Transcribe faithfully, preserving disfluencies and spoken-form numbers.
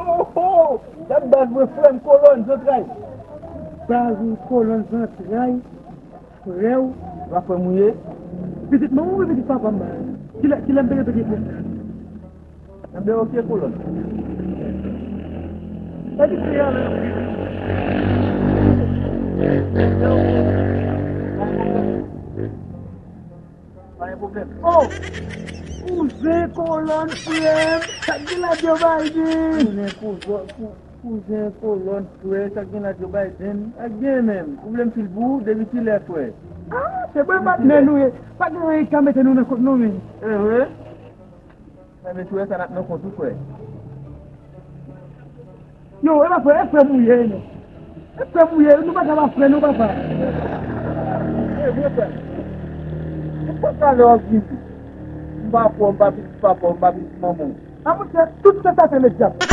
Oh, oh! Dat baz mwen, frè m, kolòn, zantray. Baz ou, kolòn, zantray, frè w. Ou pa frè m ou ye? Pitit manman m oubyen pitit papa m? Kilè, kilè m te gen pete pou? Enben, oke, kolòn. Sa ki se a menm? Pa gen pwoblèm. Oh! Kouzen kolòn frè m, sa k gen la Joe Biden? Kouzen, kou-, kou-, kouzen kolòn frè, sa k gen la Joe Biden? Sa k gen menm? Ou vle m fil pou ou? Depi kilè frè? Ah, se bon patnè nou ye. Pa gen anyen ki ka mete nou nan kont nou menm. Ehe. Enben, si w wè sa, n ap nan kont ou, frè. Yo, e pa frè, e frè m ou ye, non. E frè m ou ye, nou pa ka pa frè, non, papa. E vre, frè m. Se konsa lè w ap vini. M pa frè w, m pa pitit papa w, m pa pitit manman w. A, monchè, tout se sa se ledyab.